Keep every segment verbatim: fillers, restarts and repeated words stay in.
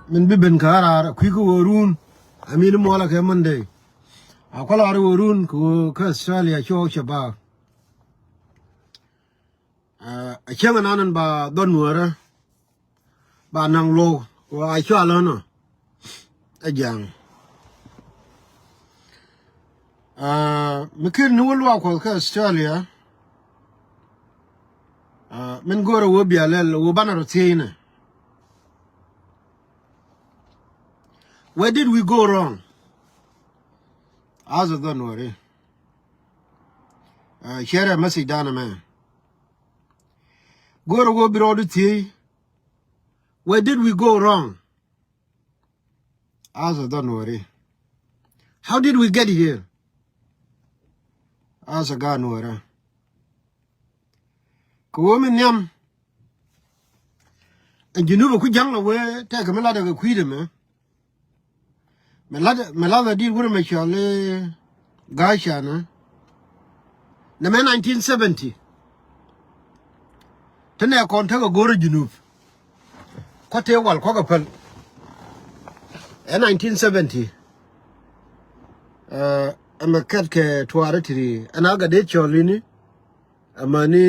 Min bi ben kä raar a kui̱ kä ɣöö run. A min muɔlä kɛ Monday. A kualɛ raar ɣöö run kɛ ɣöö kä Australia cuɔ cɛ ba. A cäŋ anan in ba dhɔn Nuäärä. Ba naŋ lo̱w ɣöö a cua länä. Ɛ ja̱a̱ŋ. A mi kir ni wä luaak Kuɔth kä Australia. A min go̱o̱rä ɣöö bia lɛl ɣöö banɛ rɔ thiecnɛ. Where did we go wrong? As a dhɔn Nuäärä. A share a message dan ɛmɛ. Go̱o̱rä ɣöö bi rɔɔdu thiec. Where did we go wrong? As a dhɔn Nuäärä. How did we get here? As a gaat Nuäärä. Kɛ ɣöö mi nhiam. Ɛn Junub ku ja̱ŋ la wee tɛkɛ mi latdɛ kɛ kui̱dɛ mɛ. Mi lat, mi lat a dit wurɛ mɛ cɔl i̱ Ga̱a̱c Can. Nɛ mɛ nineteen seventy. Te nɛ kɔn tekɛ go̱o̱rä Junub. Kua̱ tëë wal kua̱ kɛ päl. Ɛ nineteen seventy. Ɛmɛ kɛt kɛ tuaarä tiri ɛn a gat dee cɔl ini. Ɛmäni,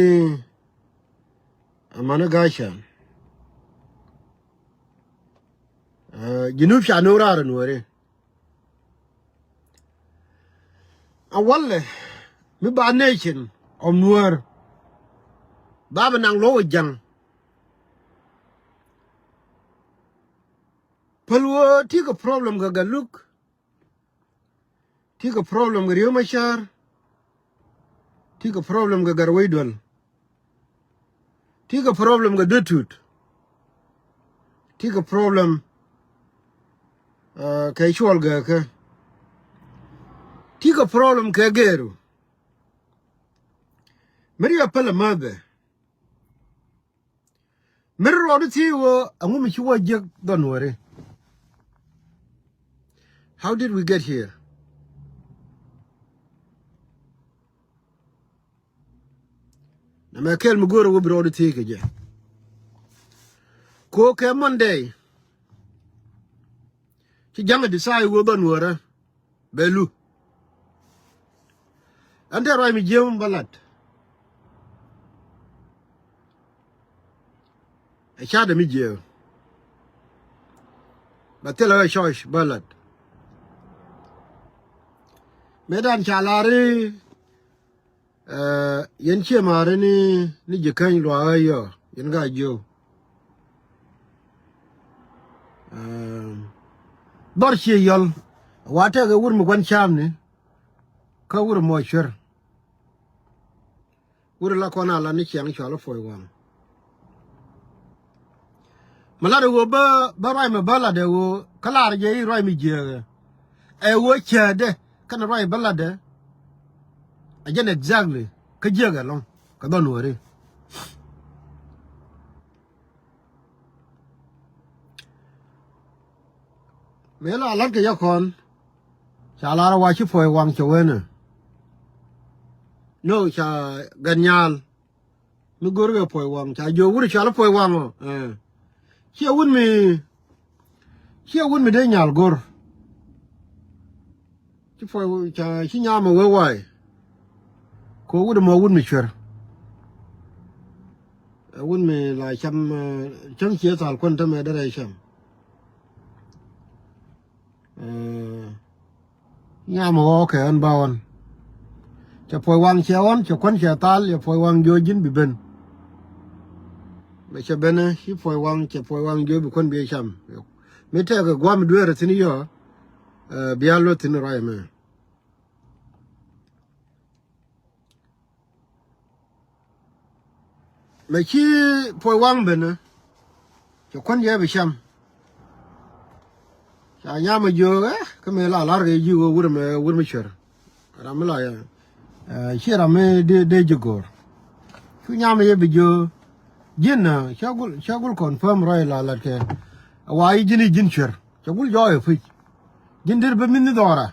ɛmäni Ga̱a̱c Can. Ɛ, Junub ca no̱o̱ŋ raar ɛ Nuäärä. A walɛ mi ba nation of Nuäär. Ba bi naŋ lo̱w ɛ ja̱ŋ. Päl ɣöö ti kɛ problem kɛ Gatluak. Ti kɛ problem kɛ Riek Machar. Ti kɛ problem kɛ Gatwec Dual. Ti kɛ problem kɛ Dut Tut. Ti kɛ problem, uh, kɛ Cuɔl Gɛɛkä. Ti kɛ problem kɛ Gɛɛru. Mi ri a pälɛ mäthɛ. Mi ri rɔɔdu thiec ɣöö ɛŋu mi ci wä jiäk dhɔn Nuäärä. How did we get here? Nɛ mɛ kɛl mi go̱o̱rä wä bi rɔɔdu thiec kɛ jɛ. Kɛ ɣöö kɛ Monday. Ci ja̱ŋ a decide wä dhɔn Nuäärä. Bɛ lu. Ɛn te ruac mi jiääk mi bä lat. Ɛ ca̱tdɛ mi jiääk. Bɛ thilɛ ɣä church bä lat. Mëëdan ca lar i̱, ɛ, yɛn ciɛ ma̱a̱ri ni, ni ji̱ käny luaak ɣä yɔ, yɛn ka jiöw. Ɛ, dhɔr ciɛ yɔl. Wa tɛkɛ wur mi gua̱n ca̱a̱mni. Kä wur mɔ cuer. Wur la kɔn a la ni ciaŋ cual i̱ puɔy waŋ. Mi lat ɛ ɣöö bä, bä ruac mi bä lat ɛ ɣöö kä lar jɛ i̱ ruac mi jiääk ɛ. Ɛ ɣöö cäätdɛ kɛnɛ ruac bä latdɛ. A jɛn exactly kä jiääk ɛlɔ̱ŋ kɛ dhɔn Nuäärä. Mëë la la̱t kɛ jɛ kɔn. Ca lar wa ci puɔy waŋ cɛ wen ɛ. No, ca Gat Nyal. Mi go̱r kɛ puɔy waŋ ca jiök wut cɔal i̱ puɔy waŋ ɔ. Ɛ. Ciɛ wut mi, ciɛ wut mi dee nyal go̱r. Ci puɔy ca ci nyam ɛ wee wa̱a̱y. Kɛ wut ɛmɔ wut mi cuer. Ɛ wut mi la cam, ɛ, cäŋ ciɛ thal kuän tämɛ derɛ cam. Ɛ, nyam ɛ ɣɔɔ kɛ ɣän ba ɣɔn. Cɛ puɔy waŋ cɛ ɣɔn, cɛ kuän cɛ thal, cɛ puɔy waŋ jiö ji̱n bi ben. Mɛ cɛ ben, ɛ, ci puɔy waŋ, cɛ puɔy waŋ jiö bi kuän bi cam. Mi tɛkɛ gua̱a̱m dueerä thi̱n yɔ, ɛ, bia luɔth thi̱n ruac ɛmɛ. Mɛ ci puɔy waŋ ben, ɛ, cɛ kuän jɛ bi cam. Ca nyam ɛ jiök, ɛ, kä mëë la lar kɛ ji̱ ɣöö wur ɛmɛ, wur mi cuer. Ram mi la, ɛ, ɛ, ci ram mi dee, dee ji̱ go̱o̱r. Cu nyam ɛ yɛ bi jiök. Ji̱n, ɛ, cä gul, cä gul confirm ruac la lat kɛ. Wa i̱ ji̱n i̱ ji̱n cuer. Cɛ gul jɔɔk ɛ puc. Ji̱n deri bä mi̱th ni dhɔra.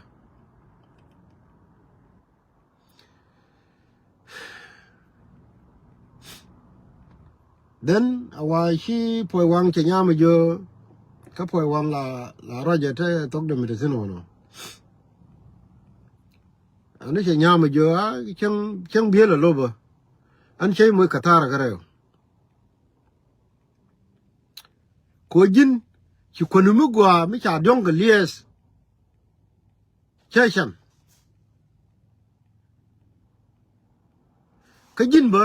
Then a wa ci puɔy waŋ cɛ nyam ɛ jiök. Kä puɔ̱i waŋ la, la ruacɛ te thok dämi te thi̱n ɣɔnɔ. Ani cɛ nyam jiö a cäŋ, cäŋ biël a lobä. An cä moc Kathar kä rɛw. Ko ji̱n ci kuäni mi gɔaa mi ca diɔ̱ŋ kɛ liɛɛth. Cä can. Kä ji̱n bä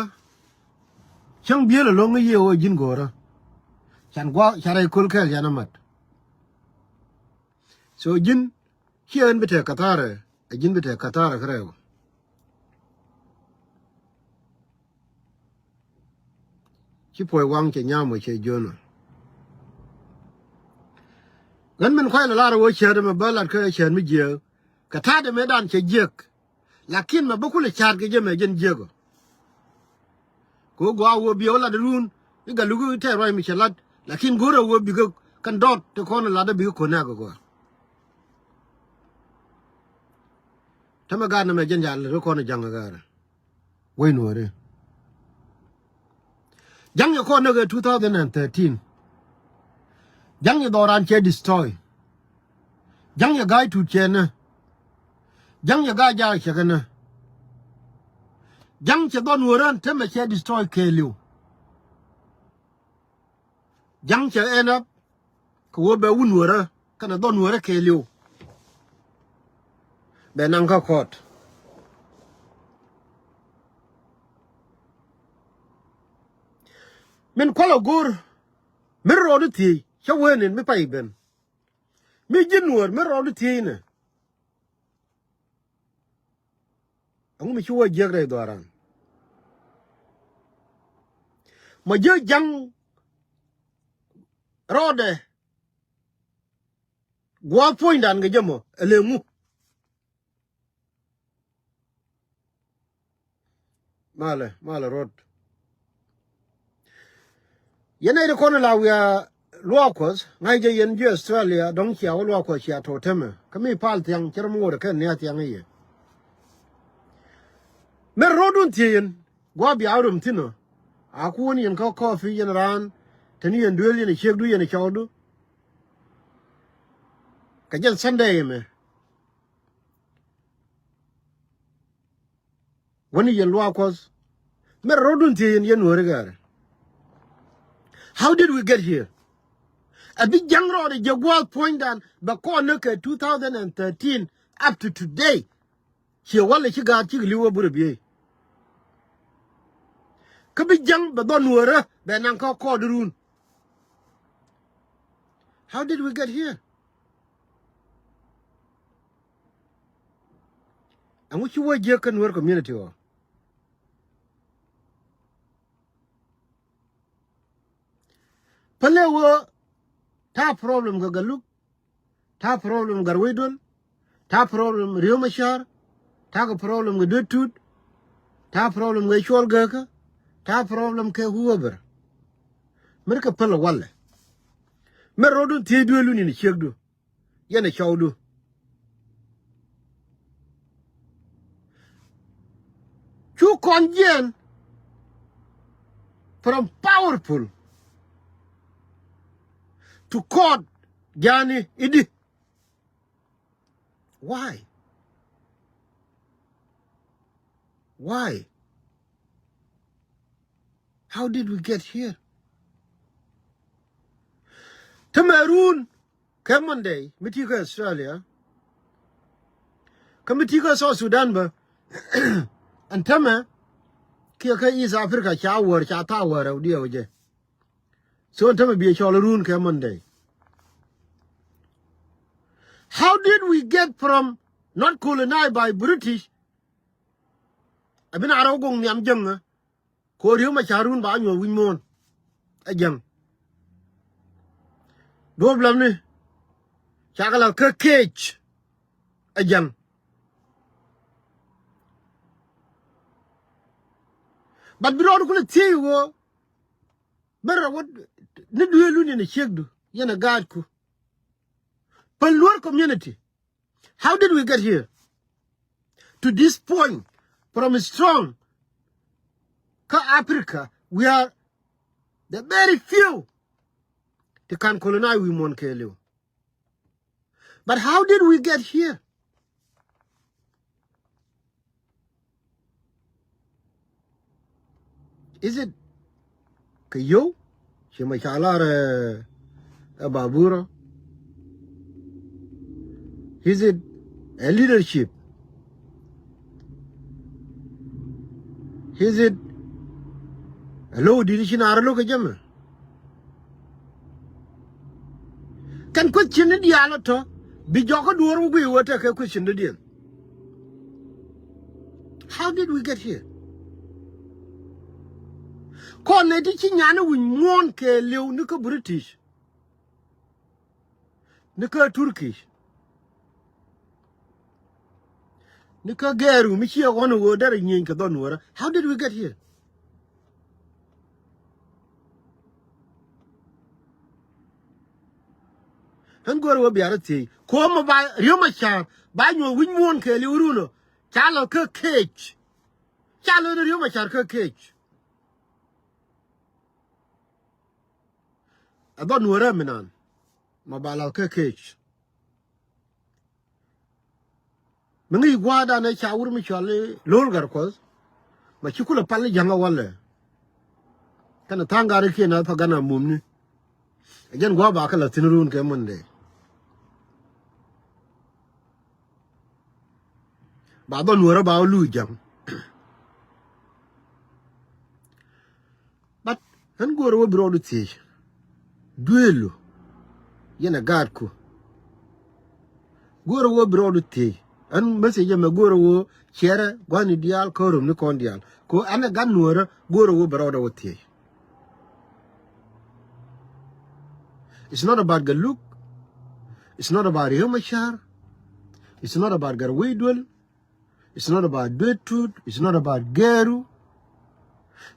cäŋ biël a lo̱ŋ i̱ yiëë ɣöö ji̱n go̱o̱rä. Can gua̱a̱ ca rɛy köl kɛɛl can amat. So ji̱n ciɛ ɣän bi tɛk Kathar ɛ, ɛ ji̱n bi tɛk Kathar kä rɛw. Ci puɔ̱i waŋ cɛ nyam wä cɛ jiön wä. Ɣän min kuay la lar wä cäät ɛmɛ bä lat kä cäät mi jiääk. Kɛ ta̱a̱dɛ mëëdan cɛ jiäk. Lakin mɛ bä kulɛ ca̱a̱t kɛ jɛ mɛ jɛn jiäk ɔ. Kɛ ɣöö gɔaa wä biɛ wä lat run i̱ gat luk i̱ tɛɛr ruac mi cɛ lat. Lakin go̱rɛ wä bikɛ kɛn dɔɔt ti kɔn lat dee bikɛ ko̱n nɛɛk kɛ gɔaa. Tämɛ gaat nɛmɛ jɛn ca lät kɔn ja̱ŋ ɛ gaarɛ. Wec nuɔɔri. Ja̱ŋ yɛ kɔn näk ɛ two thousand and thirteen. Ja̱ŋ yɛ dhɔran cɛ destroy. Ja̱ŋ yɛ ga̱a̱c tut cɛ nä. Ja̱ŋ yɛ ga̱a̱c jaak cɛ kɛ nä. Ja̱ŋ cɛ dhɔn wä rän tämɛ cɛ destroy kɛɛliw. Ja̱ŋ cɛ end up kɛ wä bɛ wun wärä kɛnɛ dhɔn wärä kɛɛliw. Bɛ naŋ kä kɔt. Min kualɛ go̱o̱r mi rɔɔd i̱ thiec cä wee nin mi pay ben. Mi ji̱n wär mi rɔɔd i̱ thiec nɛ. Ɛŋu mi ci wä jiäk rɛy dhɔaran. Ma jiäk ja̱ŋ rɔɔdɛ. Gua̱a̱th puɔ̱nydan kɛ jɛ mɔ ɛ lëŋu. Malɛ, malɛ rot. Yɛn nɛy ti kɔn la wiaa luaak Kuɔth ŋa̱c jɛ yɛn ji̱ Australia dɔ̱ŋ cia wä luaak Kuɔth cia to̱ temɛ kä mi pal thiaŋ cɛ rɔ mi ŋot ɛ kɛn nia thiaŋ i̱ yɛ. Mɛr ro̱o̱dun thiee yɛn gua̱a̱ bia wä röm thi̱n ɔ. A kuun yɛn kä kɔɔpi yɛn raan teni yɛn duëël yɛn ciekdu yɛn cɔwdu. Kɛ jɛn Sunday ɛmɛ. Wäni yɛn luaak Kuɔth. Mɛr ro̱dun thiee yɛn yɛn wääri gɛɛrɛ. How did we get here? A bi ja̱ŋ rɔɔdɛ jɛ gua̱a̱th puɔ̱nydan bɛ kɔn ni kɛ two thousand and thirteen up to today. Ciɛ walɛ ci gaat cik li̱w a burɛ biey. Kä bi ja̱ŋ bɛ dhɔn wärä bɛ naŋ kä kɔɔdɛ run. How did we get here? Ɛŋu ci wä jiäk kä Nuer community ɔ? Pälɛ wä ta̱a̱ problem kɛ Galuk, ta̱a̱ problem Gatwec Duɔl, ta̱a̱ problem Riek Machar, ta̱a̱ kɛ problem kɛ Duet Tut, ta̱a̱ problem kɛ Cuɔl Gäkä, ta̱a̱ problem kɛ whoever. Mɛr kɛ pälɛ walɛ. Mɛr ro̱dun thiee dueelu ni ni ciekdu. Yɛn ɛ cɔwdu. Cu kɔn jiɛn from powerful to court jani i̱di. Why? Why? How did we get here? Tämɛ run kɛ Monday mi ti kä Australia. Kä mi ti kä South Sudan bä. Ɛn tämɛ kiɛ kä East Africa ca wäär ca thaak wäär rɛw diɛw jɛ. So ɛn tämɛ biɛ cɔl run kɛ Monday. How did we get from not colonized by British? A bi na rɛw goŋ nhiam jäŋä. Ko Riek Machar run ba nyuɔth wi̱c muɔ̱ɔ̱n. Ɛ jäŋ. Duɔ̱ɔ̱p lämni. Cakɛ la̱th kä cage. Ɛ jäŋ. But bi rɔɔdu kulɛ thiec ɣöö. Bä rɔ wä ni dueelu ni ni ciekdu yɛn ɛ gaatku. Päl Nuer community. How did we get here to this point? From strong kä Africa, we are the very few ti kan colonize wi̱i̱ muɔ̱ɔ̱n kɛɛliw. But how did we get here? Is it kɛ yio̱w ci ma ca lar ɛ, ɛ baburä? Is it a leadership? Is it a lo̱w di̱t ci naar lo̱k kɛ jɛ mɛ? Kɛn question ni diaal ɔ tɔ bi jɔk kä duɔ̱ɔ̱r wä guiy wä tekɛ question ni diɛn. How did we get here? Kɔn nɛ ti ci nyan wi̱c muɔ̱ɔ̱n kɛɛliw ni kä British, ni kä Turkish, ni kä gɛɛru mi ciɛ ɣɔn ɣöö derɛ nyieny kɛ dhɔn wärä. How did we get here? Ɣän go̱o̱rä wä bia rɔ thiec. Ko̱o̱m ɔ ba Riek Machar ba nyuɔ̱th wi̱c muɔ̱ɔ̱n kɛɛliw run ɔ. Ca lɔ kä cage. Ca lɔ ni Riek Machar kä cage. Ɛ dhɔn wärä mi nan ma ba lɔ kä cage. Mi ŋi̱i̱c gua̱a̱r danɛ ca wur mi cɔal i̱ Lo̱l Gatkuɔth. Ma ci kulɛ pal i̱ ja̱ŋä walɛ. Kɛnɛ tha̱a̱ŋ gat ikiɛn a pa gan a mumni. Ɛ jɛn gua̱a̱r ba kä la thi̱n run kɛ Monday. Ba dhɔn wärä ba wä luuc ja̱ŋ. But ɣän go̱o̱rä wä bi rɔɔdu thiec. Duëëlu yɛn ɛ gaatku. Go̱o̱rä wä bi rɔɔdu thiec. Ɣän message ɛmɛ go̱o̱rä wä ciɛrɛ gua̱ni diaal kä rom ni kɔn diaal. Ko ɛn ɛ gat nuɔ̱ɔ̱rä go̱o̱rä wä bi rɔɔdu wä thiec. It's not about Galuk. It's not about Riek Machar. It's not about Gatwec Duel. It's not about Duet Tut. It's not about Geru.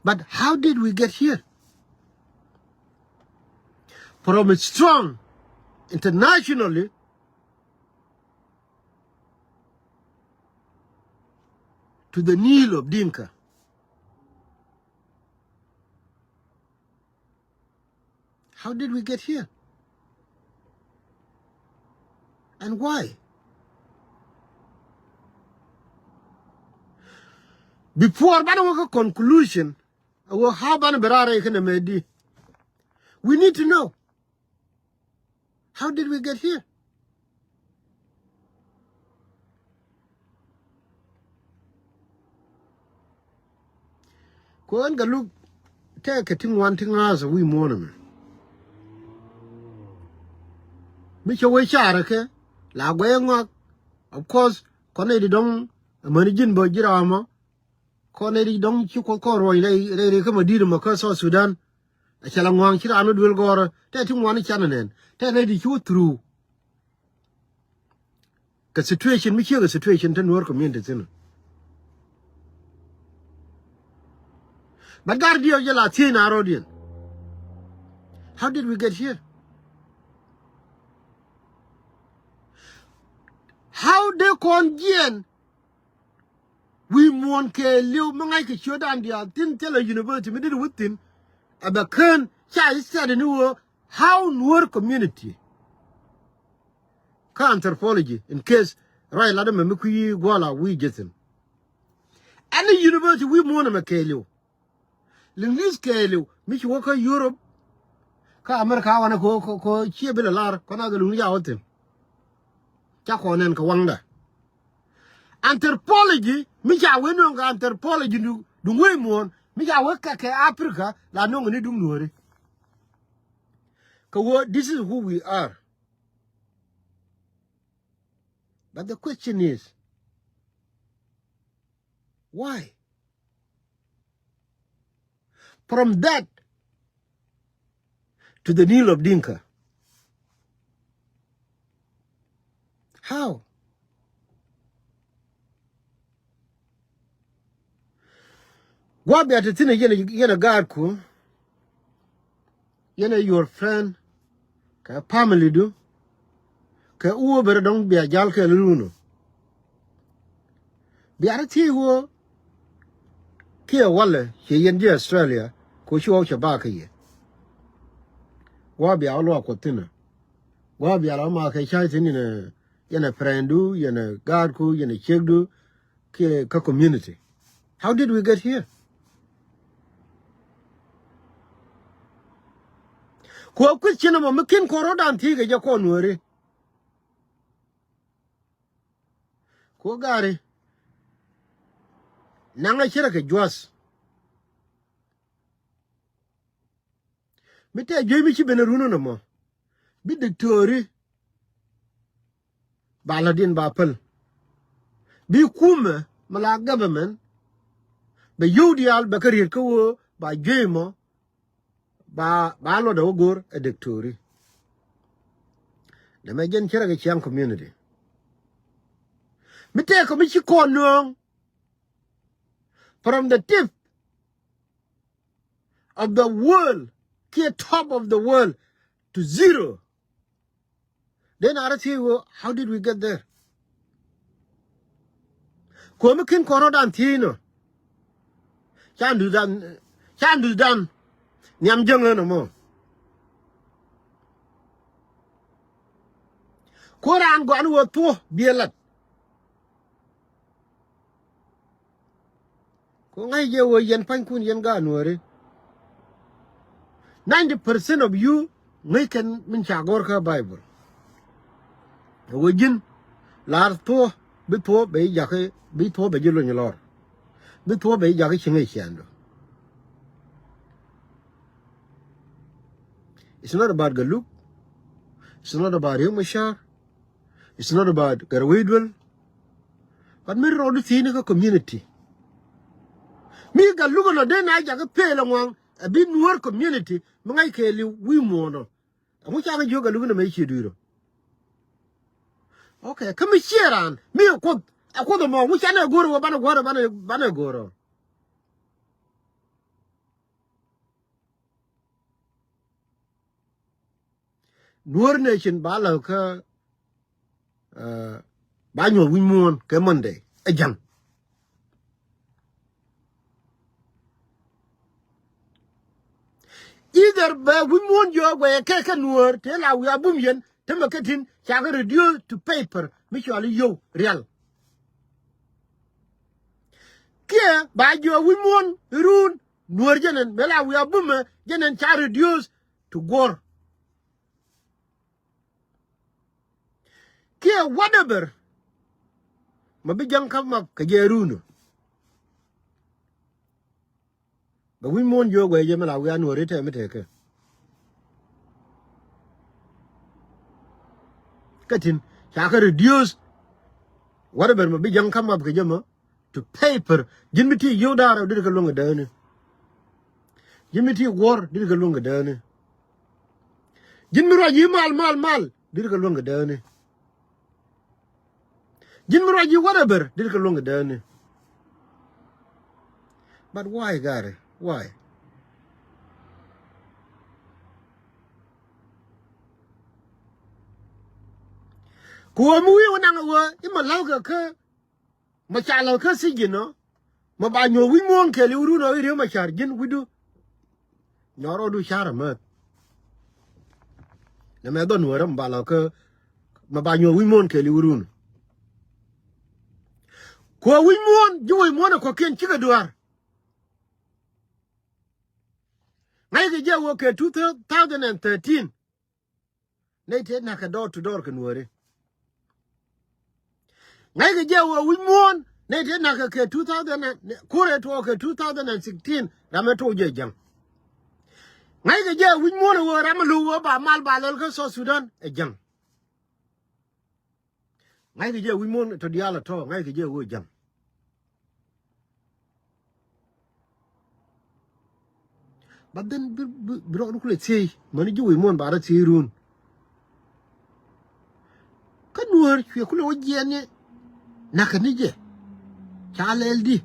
But how did we get here? From a strong internationally to the kneel of Dinka. How did we get here? And why? Before banɛ wä kä conclusion, a wä how banɛ bɛ raar rɛy kɛnɛ mɛ di. We need to know. How did we get here? Kuɔn Galuk tɛkɛ ti ŋuan ti ŋa̱a̱th a wi̱i̱ muɔ̱ɔ̱n ɛmɛ. Mi cɛ wee carɛ kɛ la guɛy ŋɔak. Of course kɔn nɛy di dɔ̱ŋ amäni ji̱n bä ji̱ raamɔ. Kɔn nɛy di dɔ̱ŋ ci Kuoth kɔn ruɔ̱ny rɛy rɛy rɛy kä ma di̱i̱t ɛmɔ kä South Sudan. A cɛ la ŋua̱a̱ŋ ci raan mi duel gɔ̱rä tɛ ti ŋuan i̱ canɛ nɛn tɛ nɛy di ci wä through. Kɛ situation mi ciek kɛ situation te Nuɔ̱ɔ̱r community thi̱n. But gar diɛ jɛ la thiec na rɔɔdiɛn. How did we get here? How did kɔn jiɛn wi̱i̱ muɔ̱ɔ̱n kɛɛliw mi ŋa̱ckɛ ciötdan diaal thi̱n thilɛ university mi dit wä thi̱n. A bɛ kään ca i̱ study ni ɣöö how Nuer community. Kä anthropology in case ruac lat ɛmɛ mi kui̱ guɔ̱ɔ̱la wi̱i̱ jɛ thi̱n. Ɛn i̱ university wi̱i̱ muɔ̱ɔ̱n ɛmɛ kɛɛliw. Liŋli̱th kɛɛliw mi ci wä kä Europe. Kä America wanɛ ko ko ko ciɛ bi lɛ lar kɔn a kɛ luŋni ca wä thi̱n. Ca kɔn nɛn kɛ waŋdɛ. Anthropology mi ca wee nuɔ̱ŋ kɛ anthropology du duŋ wee muɔ̱ɔ̱n mi ca wee kɛ kɛ Africa la nuɔ̱ŋ ni duŋ nuɔ̱ɔ̱ri. Kɛ wee this is who we are. But the question is, why? From that to the kneel of Dinka. How? Gua̱a̱th bia te thi̱n yɛn yɛn a gaatku. Yɛn a your friend kɛ family du. Kɛ wä bɛ rɔ dɔ̱ŋ bia jal kɛ lulu nɔ. Bia rɔ thiec wä kiɛ walɛ ciɛ yɛn ji̱ Australia ko ci wä cɛ ba kä yɛ. Gua̱a̱ bia wä luaak Kuɔth thi̱n ɛ. Gua̱a̱ bia la wä ma kɛ ca̱y thi̱n yɛn ɛ, yɛn ɛ frienddu, yɛn ɛ gaatku, yɛn ɛ ciekdu, kiɛ kä community. How did we get here? Ku ɛ question ɛmɔ mi kin kɔn rɔ̱dan thiec kɛ jɛ kɔn Nuääri. Ku ɛ gaari naŋ ɛ ci rɛ kɛ juath. Mi tɛɛ juey mi ci ben run ɛn ɛmɔ, bi diktöri ba lätdiɛn ba päl. Bi kumɛ mi la government bɛ yio̱w diaal bɛ kä riet kä ɣöö ba juey mɔ ba, ba luɔtdɛ wä go̱o̱r ɛ diktöri. Dämɛ jɛn ci rɛ kɛ ciaŋ community. Mi tɛɛkɛ mi ci kɔn nööŋ from the tip of the world kiɛ top of the world to zero. Then a rɔ thiec ɣöö, how did we get there? Kuɔmi kin kɔn rɔ̱dan thiec nɔ. Can duthdan, can duthdan nhiam jäŋ ɣän ɛmɔ. Ku raan gɔaa ni ɣöö thuɔ̱k biɛ lat. Ku ŋäc jɛ ɣöö yɛn pa̱nykun yɛn gaat Nuääri. Ninety percent of you ŋäc kɛn min ca gɔ̱r kä Bible. Ɛ ɣöö ji̱n la̱r thuɔ̱k, bi thuɔ̱k bɛ ji̱ jakä, bi thuɔ̱k bɛ ji̱ lony lɔr. Bi thuɔ̱k bɛ ji̱ jakä ci ŋäc ciaaŋdu. It's not about Galuk. It's not about Riek Machar. It's not about Gatwec Dual. But mi rɔɔdu thiecni kä community. Mi Galuk ɛnɔ dee na jakä pɛl ɛŋuaŋ ɛ bi Nuäär community mi ŋa̱c kɛɛliw wi̱i̱ muɔ̱ɔ̱n ɔ. Ɛŋu ca ŋäc jiök Galuk ɛnɔ mɛ ci dui̱r ɔ. Okay, kä mi ciɛ raan mi ɛ Kuoth, ɛ Kuoth ɛmɔ, ɛŋu canɛ go̱o̱r ɛ wä banɛ gua̱r ɛ, banɛ, banɛ go̱o̱r ɔ. Nuer nation ba lä kä, uh, ba nyuɔth wi̱c muɔ̱ɔ̱n kɛ Monday ɛ ja̱ŋ. Either bɛ wi̱c muɔ̱ɔ̱n jiɔk guɛyɛ kɛ kɛ Nuer te la wi̱i̱ a bum yɛn te mɛ kä tin ca kɛ reduce to paper mi cɔal i̱ yio̱w rial. Kiɛ ba jiɔk wi̱c muɔ̱ɔ̱n i̱ run Nuer jɛn ɛn bɛ la wi̱i̱ a bumɛ jɛn ɛn ca reduce to guɔ̱r. Kiɛ whatever mɛ bi ja̱ŋ kä map kɛ jɛ run ɔ. Bɛ wi̱c muɔ̱ɔ̱n jiök wee jɛ mi la wi̱i̱ a Nuääri tɛm mi tëëkɛ. Kä tin ca kɛ reduce whatever mɛ bi ja̱ŋ kä map kɛ jɛ mɔ to paper. Ji̱n mi ti yio̱w da̱a̱r rɛw dit kɛ luäŋ kɛ dääni. Ji̱n mi ti guɔ̱r dit kɛ luäŋ kɛ dääni. Ji̱n mi ruac yi̱ mal mal mal dit kɛ luäŋ kɛ dääni. Ji̱n mi ruac yi̱ whatever dit kɛ luäŋ kɛ dääni. But why, Gari? Why? Ku ɣöö mi wi̱i̱ wä naŋ ɛ ɣöö i̱ mɛ la̱wkɛ kä mɛ ca la̱w kä thi̱ji̱n ɔ mɛ ba nyuɔ̱th wi̱c muɔ̱ɔ̱n kɛɛliw run ɔ i̱ Riek Machar ji̱n wi̱cdu. Nyɔr ɔ du car amäth. Nɛ mɛ dhɔn wärä mɛ ba la̱w kä mɛ ba nyuɔ̱th wi̱c muɔ̱ɔ̱n kɛɛliw run. Kuɛ wi̱c muɔ̱ɔ̱n ji̱ wec muɔ̱ɔ̱n ɛ kɔ̱kiɛn cikɛ duaar. Ŋa̱ckɛ jɛ wä kɛ two thousand and thirteen. Nɛy tëë na̱kɛ door to door kɛ Nuääri. Ŋa̱ckɛ jɛ wä wi̱c muɔ̱ɔ̱n nɛy tëë na̱kɛ kɛ two thousand and, kurɛ tuɔɔk kɛ two thousand and sixteen ram ɛ tuɔɔk jɛ ja̱ŋ. Ŋa̱ckɛ jɛ wi̱c muɔ̱ɔ̱n ɛ wä ram ɛ lo̱k wä ba mal ba lɛl kä South Sudan ɛ ja̱ŋ. Ŋa̱ckɛ jɛ wi̱c muɔ̱ɔ̱n tɔ diaal ɛ tɔ̱ ŋa̱ckɛ jɛ wä ja̱ŋ. But then bi, bi, bi rɔɔdu kulɛ thiec mäni ji̱ wec muɔ̱ɔ̱n ba rɔ thiec run. Kä Nuäär cuɛ kulɛ wä jiɛɛn ni na̱kɛ ni jɛ. Ca lɛl di,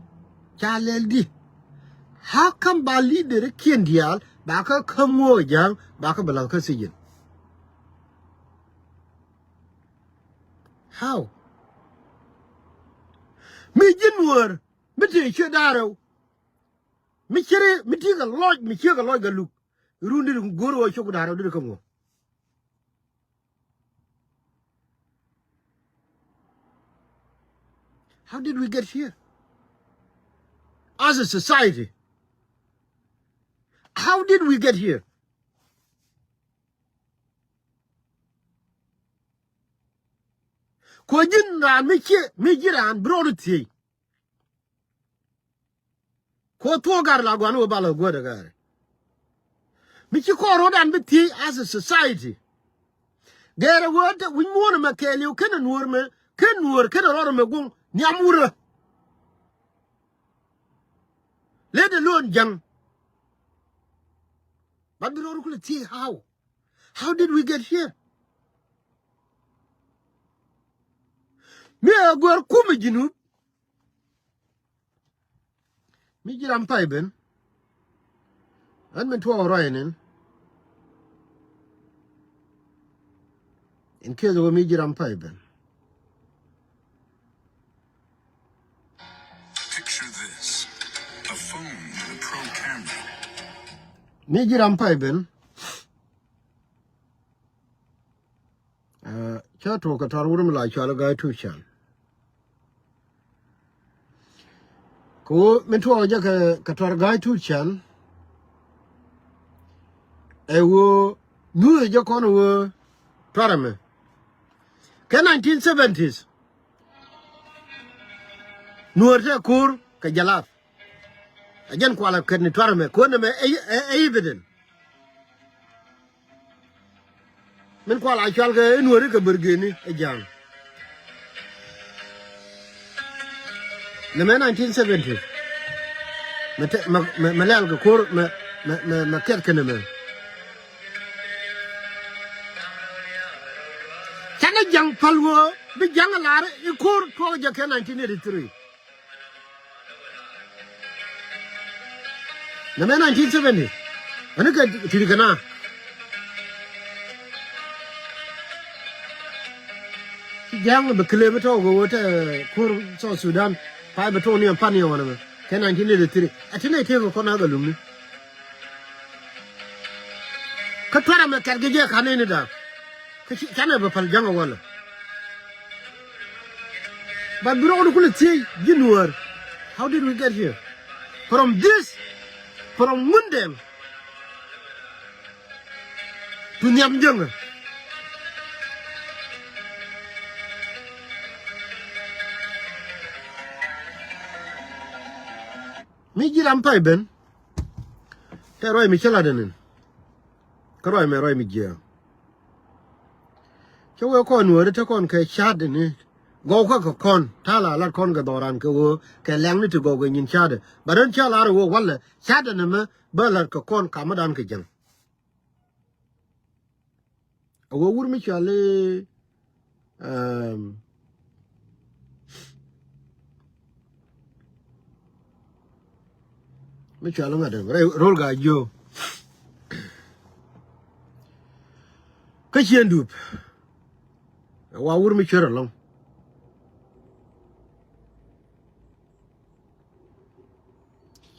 ca lɛl di. How come ba leader kiɛn diaal ba kä käm ŋuɔɔk ja̱a̱ŋ ba kä bɛ la̱th kä thiec jɛn? How? Mi ji̱ Nuäär mi tëë ciö da̱rɛw. Mi ciri mi ti̱i̱ kɛ lɔc mi ciö kɛ lɔc Galuk. Run dit go̱r wä cok da̱r wä dit kä ŋuɔ. How did we get here? As a society, how did we get here? Kuɔ ji̱n raan mi ciɛ, mi ji̱ raan bi rɔɔdu thiec. Kuɔ thuɔ̱k gar la guan wä bal ɛ guädɛ gari. Mi ci kɔn ro̱dan bi thiec as a society. Gɛrɛ wä te wi̱ny muɔ̱ɔ̱n ɛmɛ kɛɛliw kenɛ nuɔ̱ɔ̱r mɛ, ken nuɔ̱ɔ̱r kenɛ rɔɔd ɛmɛ guŋ nhiam wurä. Let alone ja̱ŋ. But bi rɔɔd kulɛ thiec how? How did we get here? Mi ɛ guäär kumɛ Jinub. Mi ji̱ ram pay ben. Ɣän min tuɔɔk ruac inin. In case wä mi ji̱ ram pay ben. Picture this. A phone with a pro camera. Mi ji̱ ram pay ben. Ɛ, cä tuɔɔk kɛ tɔr wur mi la cual Gai Tucan. Kɛ ɣöö min tuɔɔk jɛ kɛ, kɛ tɔr Gai Tucan. Ɛ ɣöö nyuuth jɛ kɔn ɣöö tuar ɛmɛ. Kɛ nineteen seventies. Nuɔɔr tɛ ko̱r kɛ jɛ lath. A jɛn kual a kɛt ni tuar ɛmɛ, ko̱r nɛmɛ ɛ, ɛ, ɛ evident. Min kual a cual kɛ inuɔri kɛ bärgeni ɛ ja̱a̱ŋ. Nɛmɛ nineteen seventy. Mɛ tɛ, mɛ, mɛ, mɛ lɛl kɛ ko̱r, mɛ, mɛ, mɛ, mɛ kɛt kɛ nɛmɛ. Canɛ ja̱ŋ päl ɣöö bi ja̱ŋ ɛ lar i̱ ko̱r tuɔɔk jɛ kɛ nineteen eighty-three. Nɛmɛ nineteen seventy. Ani kɛ ti̱ti̱ kɛ na. Ci ja̱a̱ŋ bi kile bi tɔɔk ɣöö tɛ ko̱r South Sudan. Pay bi tɔɔk ni ɛn pan yɛ ɣɔn ɛmɛ. Kɛ nineteen eighty-three. Ɛ ti nɛy tëëk kɛ kɔn a kɛ lumni. Kä tuar ɛmɛ kɛt kɛ jɛ ka̱n nɛy ni da̱a̱k. Kä ci, canɛ bɛ päl ja̱ŋ ɛ walɛ. But bi rɔɔdu kulɛ thiec ji̱ nuäär. How did we get here? From this, from Mundɛŋ to Nhiamjäŋä. Mi ji̱ ram pay ben. Tɛ ruac mi cä lat ɛn in. Kä ruac mɛ ruac mi jiääk. Cä wee kɔn nuääri te kɔn kɛ ca̱t ɛn in. Gɔw kä kɛ kɔn ta̱a̱ la lat kɔn kɛ dhɔran kɛ ɣöö kɛ lɛŋni ti gɔw kɛ nyin ca̱t ɛ. Ba rän ca̱ lar ɛ ɣöö walɛ ca̱t ɛn ɛmɛ bä lat kɛ kɔn kamädan kɛ jäŋ. A wee wur mi cɔal i̱, um, mi cɔal i̱ ŋa̱t ɛn rɛy ro̱l Gaa Jiök. Kä Ciëŋ Dup. A wa wur mi cuer ɛlɔ̱ŋ.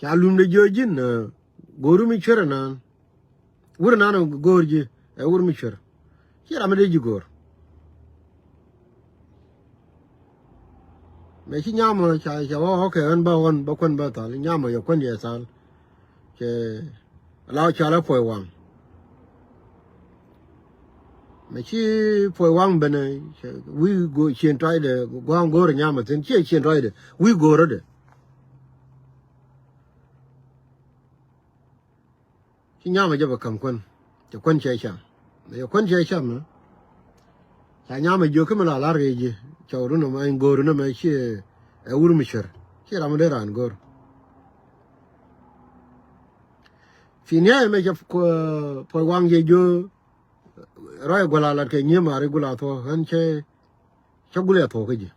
Ca lumdɛ jiök ji̱n, ɛ, go̱o̱ri mi cuer ɛnan. Wur ɛnan ɛ go̱o̱r ji̱, ɛ wur mi cuer. Ci ram mi dee ji̱ go̱o̱r. Mɛ ci nyamɔ ca, ca wä ɣɔ̱kɛ ɣän bä ɣɔn bä kuän bä thal. Nyamɔ yɛ kuän yɛ thal. Cɛ la cɔal ɛ Puɔy Waŋ. Mɛ ci Puɔy Waŋ ben, ɛ, cɛ wi̱i̱ go̱o̱r Ciëŋ Tɔcdɛ, gua̱a̱ŋ go̱o̱r nyamɔ thi̱n, ciɛ Ciëŋ Tɔcdɛ, wi̱i̱ go̱o̱rädɛ. Ci nyamɛ jɛ bɛ ka̱m kuän. Cɛ kuän cɛ cam. Mɛ cɛ kuän cɛ cam, ɛ. Ca nyamɛ jiök kä mi la la̱r kɛ ji̱. Cɔwdu nɔmɔ ɛn go̱o̱ru nɔmɔ ciɛ, ɛ wur mi cuer. Ciɛ ram mi dee raan go̱o̱r. Fi niayɛ mɛ cɛ Puɔy Waŋ jɛ jiök. Ruac gua̱l a lat kɛ nyiee maari gul a thuɔ̱k. Ɣän cɛ, cɛ gul a thuɔ̱k kä ji̱.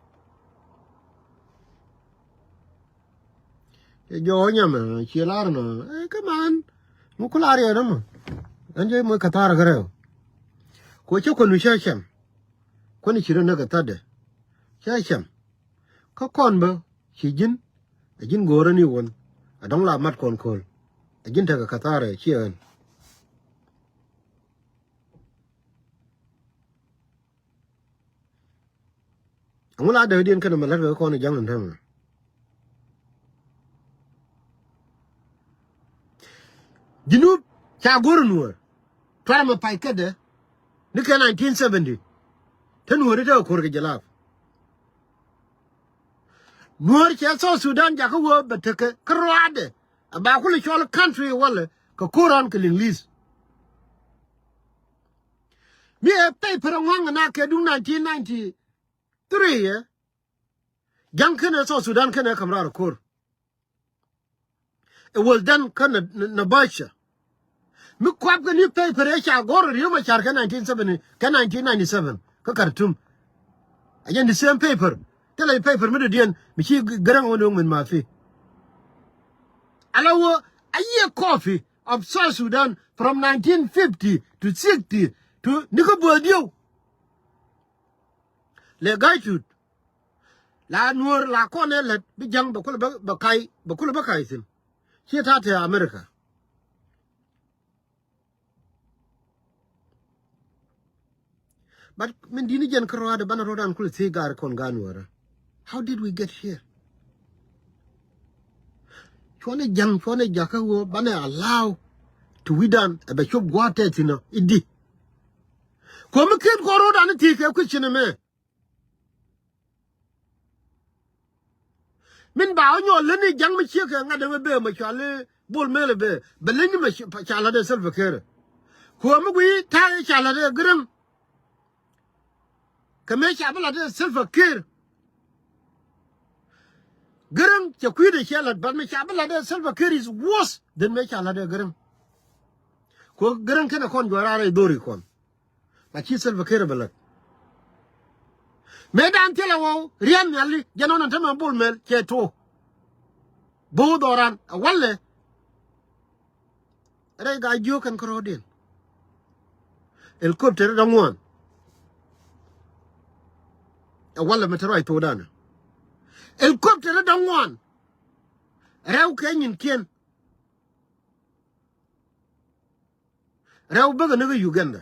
Cɛ jɔɔk nyamɛ, ciɛ lar nɔ, ɛ, kä man mi ku lar yɛ nɔmɔ. Ɛn jɛ moc kɛ thaar kä rɛw. Ku cä kuänu cä cɛm. Kuäni ci rɔ näk kɛ thatdɛ. Cä cɛm. Kä kɔn bä ci ji̱n, a ji̱n go̱o̱rä ni wän. A dɔ̱ŋ la mat kɔn ko̱l. A ji̱n tekɛ kɛ thaar ɛ ciɛ ɣän. Ɛŋu la dee diɛn kɛnɛ mɛ lät kɛ kɔn ja̱ŋ ni täämɛ. Junub ca go̱r nuɔ̱ɔ̱r. Tuarɛ mɛ pay kädɛ ni kɛ nineteen seventy. Te nuɔ̱ɔ̱ri te kɛ ko̱r kɛ jɛ lap. Nuɔ̱ɔ̱r cɛ South Sudan jakä wee bɛ tekɛ kä ruaadɛ. A ba kulɛ cɔl country walɛ kɛ ko̱r ran kɛ Liŋli̱th. Mi ɛ paper ŋuaŋ na kɛ duŋ nineteen ninety three ɛ. Ja̱ŋ kɛnɛ South Sudan kɛnɛ kam raar ko̱r. It was done kä na, na, Nabacha. Mi kuap kɛ ni paper ɛ ca go̱r Riek Machar kä nineteen seventy, kä nineteen ninety-seven, kä Khartoum. Again, the same paper. Thilɛ paper mi dɔ̱diɛn, mi ci Garaŋ wä ni wä min ma fi. Ala wä, a year copy of South Sudan from nineteen fifty to sixty to ni kä buɔth diw. Lɛ ga̱y tut. La nuɔ̱ɔ̱r la kɔn ɛ lät bi ja̱ŋ bɛ kulɛ bä, bä ka̱y, bɛ kulɛ bä ka̱y thi̱n. Ciɛ ta̱a̱ te America. But min di̱t ni jɛn kä ruaadɛ banɛ ruɔ̱dan kulɛ thiec gaari kɔn gaat nuɔ̱ɔ̱rä. How did we get here? Cuɔnɛ ja̱ŋ, cuɔnɛ jakä wä banɛ allow ti wi̱dan ɛ bɛ cop gua̱a̱th tɛth thi̱n ɔ i̱di. Kuɔ̱mi ket kɔn ruɔ̱dan i̱ thiec kɛ question ɛmɛ. Min ba wä nyɔl leni ja̱ŋ mi ciek kɛ ŋa̱t ɛmɛ bee mɛ cuali Bol Mel bee bɛ leni mɛ ca lat dee Salva Kiir. Kuɔ̱ mi gui ta̱a̱ ca lat dee Garaŋ. Kɛ mëë ca bi lat dee Salva Kiir. Garaŋ cɛ kui̱dɛ cɛ lat, but mi ca bi lat dee Salva Kiir is worse than mëë ca lat dee Garaŋ. Kuɔ̱ Garaŋ kɛnɛ kɔn juɔ̱ɔ̱r a rɛy dhori kɔn. Ba ci Salva Kiir bɛ lät. Mëë dan thilɛ wä rian nhiali jɛn ɣän ɛn tämɛ Bol Mel cɛ tuɔ. Bo̱o̱ dhɔran ɛ walɛ. Rɛy gaa jiök kɛn kärɔɔdiɛn. Helicopter da̱ŋ ŋuan. Ɛ walɛ mɛ te ruac thokdan. Helicopter da̱ŋ ŋuan. Rɛw kɛ nyinkiɛn. Rɛw bäkɛ ni kä Uganda.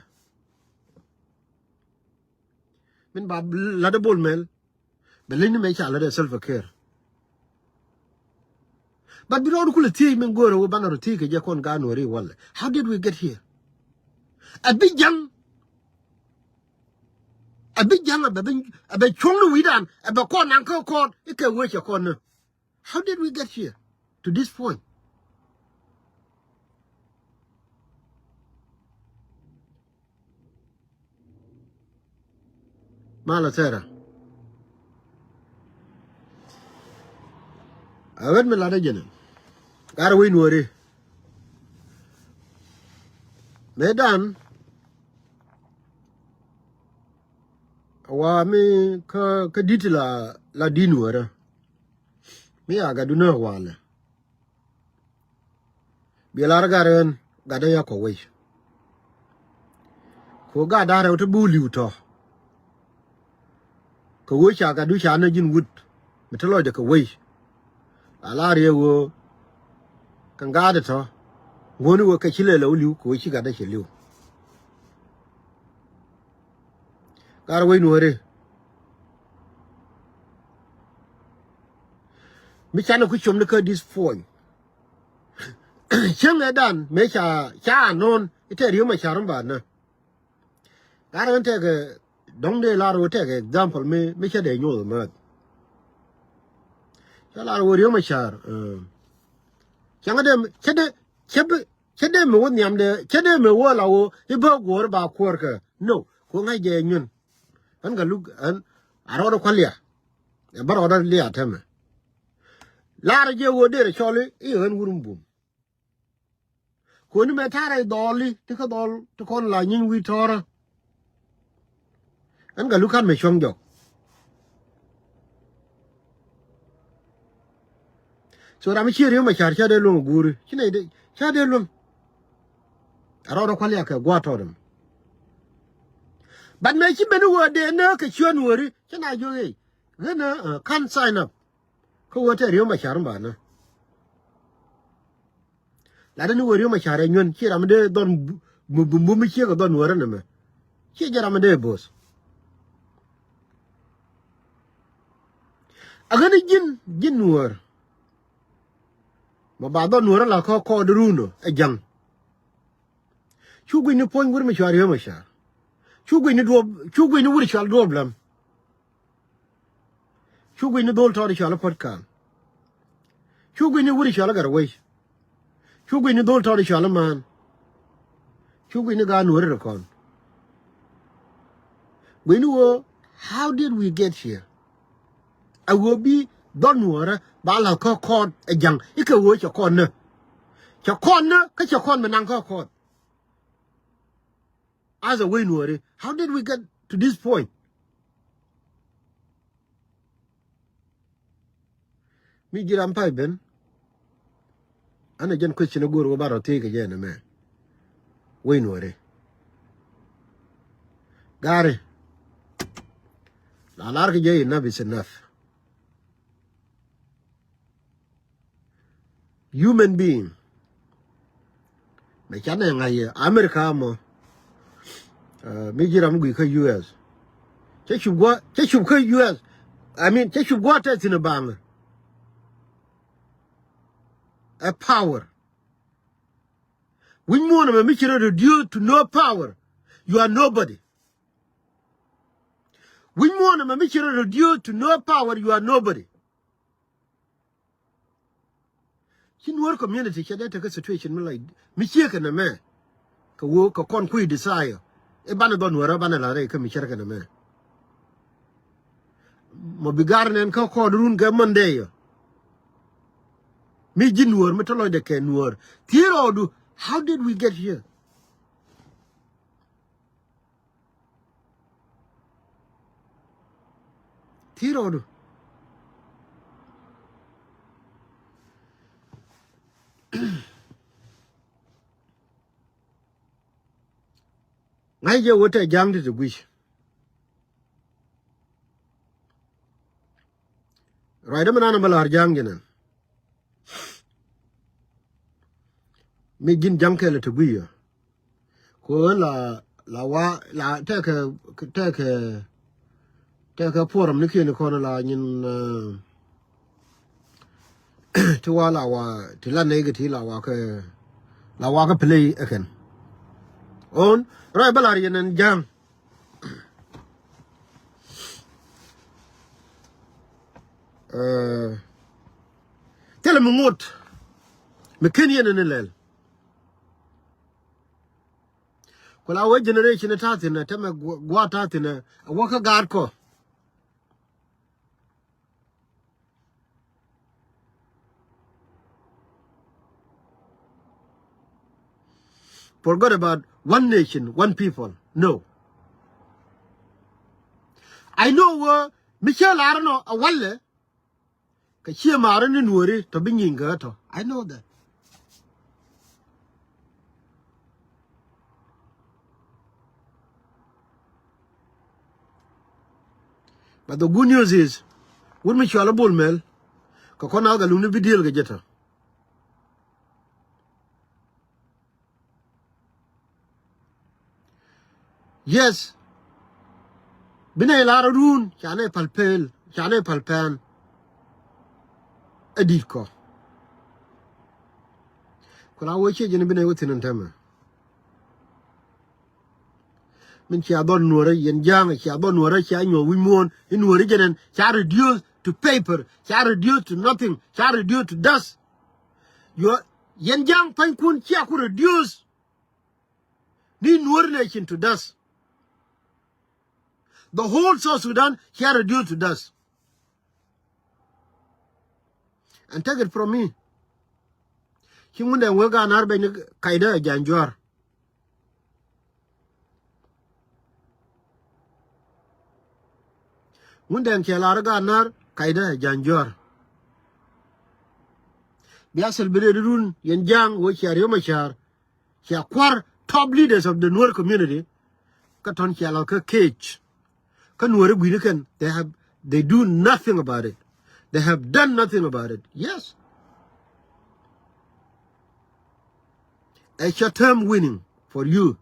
Min ba lat dee Bol Mel. Bɛ leny ni mɛ ca lat dee Salva Kiir. But bi rɔɔd kulɛ thiec min go̱o̱rɛ wä banɛ rɔ thiec kɛ jɛ kɔn gaat nuɔ̱ɔ̱ri walɛ. How did we get here? A bi ja̱ŋ. A bi ja̱ŋ a bɛ bi, a bɛ cuɔ̱ŋ ni wi̱dan a bɛ kɔn naŋ kä kɔn i̱ kɛ wee cɛ kɔn ni. How did we get here to this point? Malɛ thɛrɛ. A ɣän mi latdä jɛnɛ. Gat rɛw wec nuɔ̱ɔ̱ri. Mëë dan. A wa mi kä, kä di̱t la, la di̱t nuɔ̱ɔ̱rä. Mi a gatdu nä walɛ. Biɛ lar gat rɛw ɛn gatdä ya kɔ wec. Kɛ ɣöö gat da̱ŋ rɛw te bi wä li̱w tɔ̱. Kɛ ɣöö ca gatdu ca nä ji̱n wut mi te lɔcdɛ kɛ wec. A lar yɛ ɣöö kɛn gatdä tɔ̱ ŋuɔ̱ni ɣöö kɛ ci lɛl ɛ wä li̱w kɛ ɣöö ci gatdä cɛ li̱w. Gat rɛw wec nuɔ̱ɔ̱ri. Mi canɛ ku com ni kä this point. Cäŋ ɛ dan mëë ca, ca anɔ̱ɔ̱n i̱ tɛɛr yio̱m a ca̱r mi ba nä. Gat rɛw ɛn tɛkɛ dɔ̱ŋ dee lar ɣöö tɛkɛ example mi, mi cä dee nyoth mäth. Cä lar ɣöö yio̱m a ca̱r. Cäŋ ɛ dee cä dee cä bi cä dee mi wä nhiamdɛ cä dee mi wä la ɣöö i̱ bä guɔ̱ɔ̱r ba kuäär kɛ. No, ku ŋa̱c jɛ nyuɛn. Ɣän kä luk ɣän a rɔɔdä kua̱l lia. Ɛ bä rɔɔdä lia täämɛ. Laarä jɛ ɣöö derɛ cɔl i̱ i̱ ɣän wur mi bum. Kuäär ni mɛ ta̱rɛ dhɔli ti kä dhɔl ti kɔn la nyiny wi̱i̱ tɔ̱rä. Ɣän kä luk ka̱n mɛ cuɔ̱ŋ jɔk. So ram mi cië Riek Machar cä dee luäŋ a guuri ci nɛy dee cä dee luäŋ. A rɔɔdä kua̱l yak kɛ gua̱a̱th tɔɔt ɛmɛ. But mëë ci ben i̱ ɣöö dee nääk kɛ ciöt nuɔ̱ɔ̱ri ci na jiök i̱ ɣän ɛ ka̱n sign up. Kä ɣöö tɛɛr Riek Machar mi ba nä. Latdä ni ɣöö Riek Machar ɛ nyuɛn ci ram mi dee dhɔr mi bum bum mi ciek ɛ dhɔr nuɔ̱ɔ̱rä nɛmɛ. Ciɛ jɛ ram mi dee bo̱o̱th. Kä ni ji̱n, ji̱n Nuäär. Ma ba dhɔn Nuäär ala kä kɔɔt run ɛ ja̱ŋ. Cu gui̱ni puɔ̱ny wur mi cɔal Riek Machar. Cu gui̱ni duɔ̱ɔ̱p, cu gui̱ni wur cɔal duɔ̱ɔ̱p läm. Cu gui̱ni dhol tɔɔt cɔal Puɔt Kaŋ. Cu gui̱ni wur cɔal Gatwec. Cu gui̱ni dhol tɔɔt cɔal Maan. Cu gui̱ni gaat Nuäär rɛ kɔn. Gui̱ni ɣöö, how did we get here? A ɣöö bi dhɔn Nuäärä ba la kä kɔɔt ɛ ja̱ŋ i̱ kɛ ɣöö cɛ kɔn nä. Cɛ kɔn nä kä cɛ kɔn mi naŋ kä kɔɔt. As a way Nuäri, how did we get to this point? Mi ji̱ ram pay ben. An a jɛn question a go̱o̱r wä ba rɔ thiec kɛ jɛ nɛ mɛ. Way Nuäri. Gari. La lar kɛ jɛ, enough is enough. Human being. Mɛ canɛ ŋa̱c yɛ America mɔ. Uh, mi ji̱ ram mi gui̱c kä U S. Cä cup gua̱, cä cup kä U S. I mean, cä cup gua̱ tɛth thi̱n ɛ baŋ. A power. Wi̱c muɔ̱ɔ̱n ɛmɛ mi ci rɔ reduce to no power. You are nobody. Wi̱c muɔ̱ɔ̱n ɛmɛ mi ci rɔ reduce to no power. You are nobody. Ci Nuäär community cɛ dee tekɛ situation mi lɔc mi ciek kɛ nɛmɛ. Kɛ ɣöö kɛ kɔn kui̱ desire. I̱ banɛ dhɔn Nuäärä banɛ la rɛy kä mi cär kɛ nɛmɛ. Mɔ bi gar nɛn kä kɔɔt run kɛ Monday yɔ. Mi ji̱ Nuäär mi te lɔcdɛ kɛ Nuäär. Thiec rɔɔdu, how did we get here? Thiec rɔɔdu. Ŋa̱c jɛ wä tɛ ja̱ŋ ti ti gui̱c. Ruacdä mi nan a mi la̱r ja̱ŋ jɛ nɛn. Mi ji̱n ja̱ŋ kɛl ti gui̱c yɔ. Ko la, la wa, la tɛkɛ, tɛkɛ, tɛkɛ puɔrɔm ni kiɛn kɔn la nyin, eh, ti wa la wa, ti la nɛy kɛ ti la wa kɛ, la wa kɛ play ɛ kɛn. On, rɔy bä lar yɛn ɛn ja̱ŋ. Eh, thilɛ mi ŋot, mi ken yɛn ɛn lɛl. Ku la wee generation ta̱thi̱n ɛ tämɛ gua-, gua̱a̱th ta̱thi̱n ɛ wä kä gaat kɔ. Forgot about one nation, one people. No. I know wä mi cä lar nɔ a walɛ. Kɛ ciɛ maarä ni Nuäri tɔ bi nyieny kɛ tɔ. I know that. But the good news is, wut mi cual a Bol Mel, kɛ kɔn a kɛ luni bi deal kɛ jɛ tɔ. Yes. Bi nɛ lar run, ca nɛ pal pel, ca nɛ pal pɛn. Ɛ dit kɔ. Ku la wee cie jɛn bi nɛ wä thin ɛn tämɛ. Min cia dhɔl Nuɔrä yɛn ja̱a̱ŋ, cia dhɔl Nuɔrä cia nyuɔ̱th wi̱c muɔ̱ɔ̱n, i̱ Nuɔrä jɛn ɛn ca reduce to paper, ca reduce to nothing, ca reduce to dust. Yɔ, yɛn ja̱a̱ŋ pa̱nykun cia ku reduce. Ni Nuɔr nation to dust. The whole South Sudan cia reduce to dust. And take it from me. Ci Ŋundɛŋ wee Gaa Na̱r ben kaydä ɛ Ja̱a̱ŋ Jua̱r. Ŋundɛŋ cɛ lar Gaa Na̱r kaydä ɛ Ja̱a̱ŋ Jua̱r. Bia celebrate run yɛn ja̱a̱ŋ wee cia Riek Machar. Cia kua̱r top leaders of the Nuer community. Kä tɔn cia lɔ kä cage. Kä Nuer i̱ gui̱ni kɛn, they have, they do nothing about it. They have done nothing about it. Yes. A short term winning for you.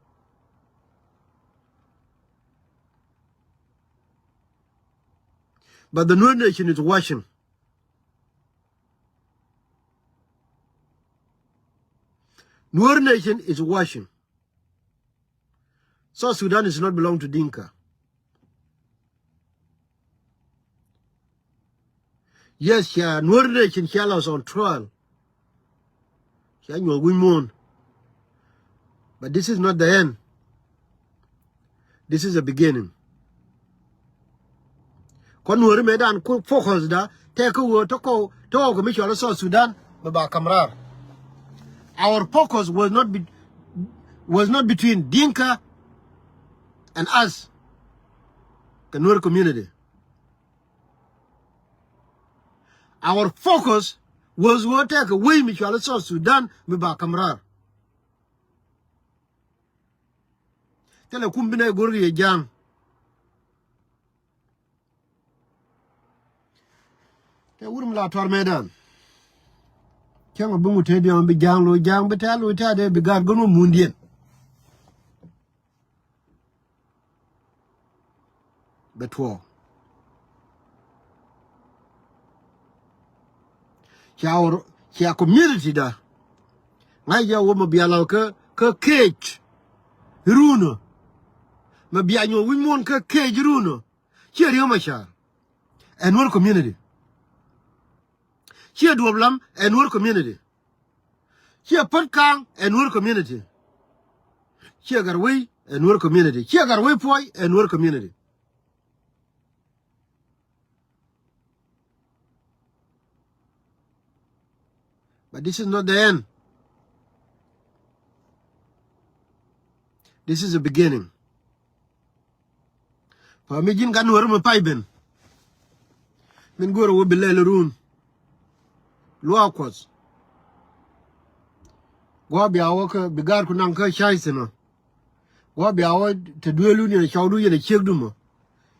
But the Nuer nation is watching. Nuer nation is washing. South Sudan is not belong to Dinka. Yes, cia Nuer nation cia lɔ on trial. Cia nyuɔth wi̱c muɔ̱ɔ̱n. But this is not the end. This is a beginning. Kɔn Nuäri mëëdan ku focus da tɛ kä ɣöö tɔ̱ kɔw tɔ̱ kɔw kɛ mi cɔl South Sudan mi ba ka̱m raar. Our focus was not be, was not between Dinka and us, the Nuer community. Our focus was ɣöö tɛ kɛ wec mi cɔl South Sudan mi ba ka̱m raar. Thilɛ kum bi nɛ go̱r riɛ ja̱a̱ŋ. Tɛ wur mi la tuar mëëdan. Cäŋ a bi ŋut te diɔ̱ɔ̱ŋ bi ja̱a̱ŋ lo̱c ja̱a̱ŋ bi tɛ̈r lo̱c tɛ̈r dee bi gaat gön wä mundiɛn. Bɛ tuɔɔk. Cia wä cia community da. Ŋa̱c jɛ wä ma bia law kä kä cage. Runä. Ma bia nyuɔth wi̱c muɔ̱ɔ̱n kä cage runä. Ciɛ Riek Machar. Ɛ Nuer community. Ciɛ Duɔp Lam ɛ Nuer community. Ciɛ Pät Kaŋ ɛ Nuer community. Ciɛ Gatwec ɛ Nuer community. Ciɛ Gatwec Puɔy ɛ Nuer community. But this is not the end. This is a beginning. Fa mi ji̱n gat Nuäri mi pay ben. Min go̱o̱rä wä bi lɛl run. Luaak Kuɔth. Gua̱a̱ bia wä kä bi gaatku naŋ kä ca̱y thi̱n ɔ. Gua̱a̱ bia wä te dueelun yɛn a cɔwdu yɛn a ciekdu mɔ.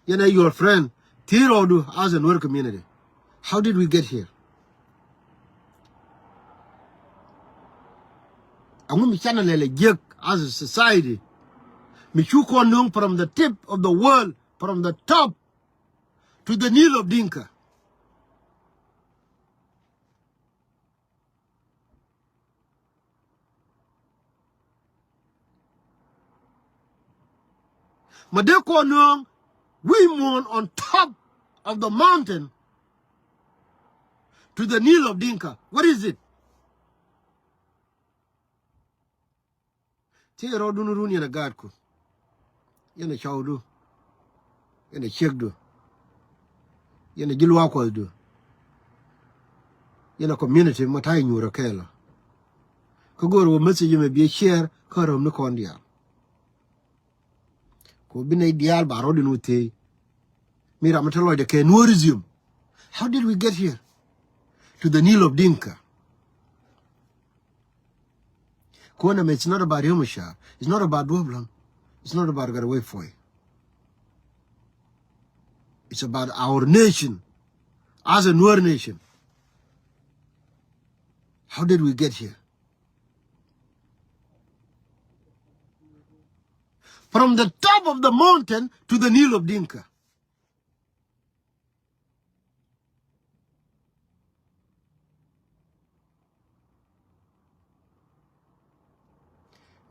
Yɛn a your friend. Thiec rɔɔdu as a Nuer community. How did we get here? Aŋu mi canɛ lɛl a jiäk as a society. Mi cu kɔn nööŋ from the tip of the world, from the top to the knee of Dinka. Ma dee kɔn nööŋ wi̱i̱ muɔ̱ɔ̱n on top of the mountain to the knee of Dinka. What is it? Thiec rɔɔdun run yɛn a gaatku. Yɛn a cɔwdu. Yɛn a ciekdu. Yɛn a ji̱ Luaak Kuɔthdu. Yɛn a community ma ta̱a̱ inyuur a kɛɛl ɔ. Kä go̱o̱r wä message mɛ bi a share kä räm ni kɔn diaal. Ku bi nɛy diaal ba rɔɔdun wä thiec. Mi ram mi te lɔcdɛ kɛ Nuerism. How did we get here? To the knee of Dinka. Kuɔnɛ mɛ, it's not about Riek Machar. It's not about Duɔp Lam. It's not about Gatwec Puɔy. It's about our nation. As a Nuer nation. How did we get here? From the top of the mountain to the knee of Dinka.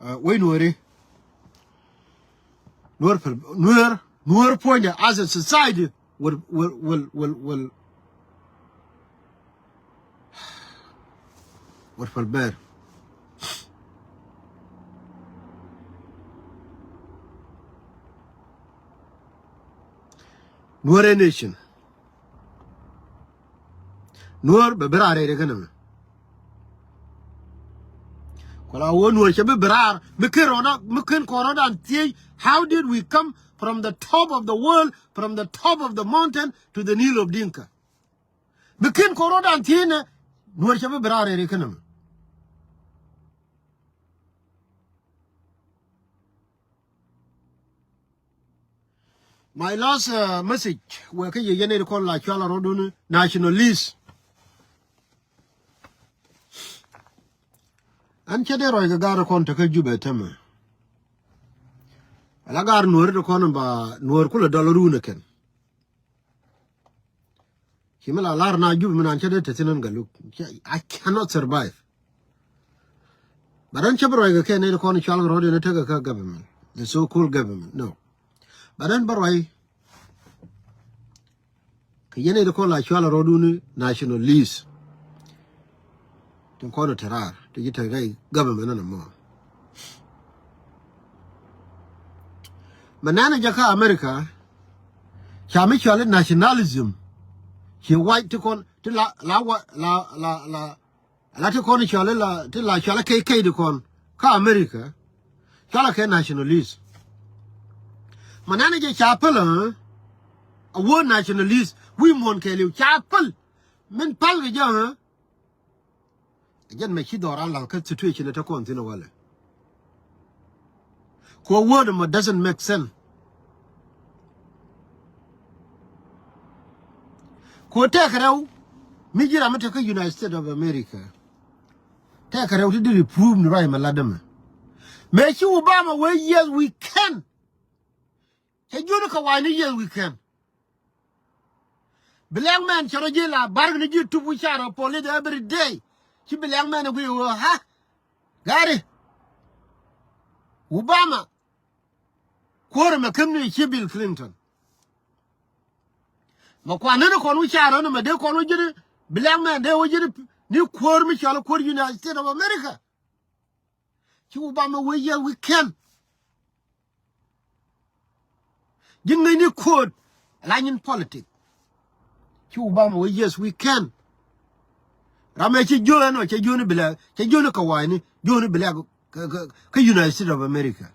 Uh, wei Nueri. Nuer pal, Nuer, Nuer puɔnyɛ as a society will, will, will, will, will, will pal bɛr. Nuer ɛ nation. Nuer bɛ bi raar rɛy rɛ kɛn ɛmɛ. Kula wä Nuer cɛ bi bi raar mi ken rɔɔda, mi ken kɔn rɔɔdan thiec. How did we come from the top of the world, from the top of the mountain to the knee of Dinka? Mi ken kɔn rɔɔdan thiec nɛ Nuer cɛ bi bi raar rɛy rɛ kɛn ɛmɛ. My last uh, message wɛ kä yɛ yɛn ri kɔn la cual rɔdun nationalist. An cɛ dee rɔy kɛ gar kɔn te kä Jubɛ tämɛ. Ala gar Nuer de kɔn ba Nuer kulɛ dɔl run kɛn. Ci mi la lar na Jubɛ mi nan cɛ dee te thin an Galuk. I cannot survive. But ɣän cä bi ruac kɛ kɛ nɛy ti kɔn cual kɛ rɔ̱diɛn tekɛ kä government, the so called government, no. But ɣän bä ruac kɛ yɛn nɛy ti kɔn la cual rɔ̱dun nationalist. Tin kɔn te raar ti ji̱ te rɛy government ni mɔ. Mɛ nɛn jɛ kä America ca mi cual i̱ nationalism. Ci white ti kɔn ti la la wa la la la la ti kɔn cual i̱ la ti la cual i̱ kɛy kɛy ti kɔn kä America. Cual i̱ kɛ nationalist. Mɛ nɛn jɛ ca päl ɛ a word nationalist wi̱i̱ muɔ̱n kɛɛliw ca päl. Min päl kɛ jɛ ɛ Ɛ jɛn mɛ ci dhɔran la̱th kä situation ɛ te kɔn thi̱n ɛ walɛ. Ku a word mɔ doesn't make sense. Ku tɛkɛ rɛw mi ji̱ ram mi te kä United States of America. Tɛkɛ rɛw ti diri prove ni ruac mɛ lat dämɛ. Mɛ ci Obama wee yes we can. Cɛ jiöni kɛ wa̱i̱ni yes we can. Black man cɛ rɔ ji̱ la bark ni ji̱ tup wi̱c ca rɔ police every day. Ci black man ɛ guiy ɣöö ha gari Obama. Kuäärä mɛ käm ni ci Bill Clinton. Mɛ kuan ni ni kɔn wi̱c ca rɔ ni mɛ dee kɔn wä ji̱ ni black man dee wä ji̱ ni kuäär mi cɔal kuäär United States of America. Ci Obama wee yes we can. Ji̱n ŋäcni ko̱o̱t la nyin politic. Ci Obama wee yes we can. Ram ɛ ci jiöön ɔ cɛ jiöön i̱ black cɛ jiöön i̱ kɛ wa̱i̱ni jiöön i̱ black kä United States of America.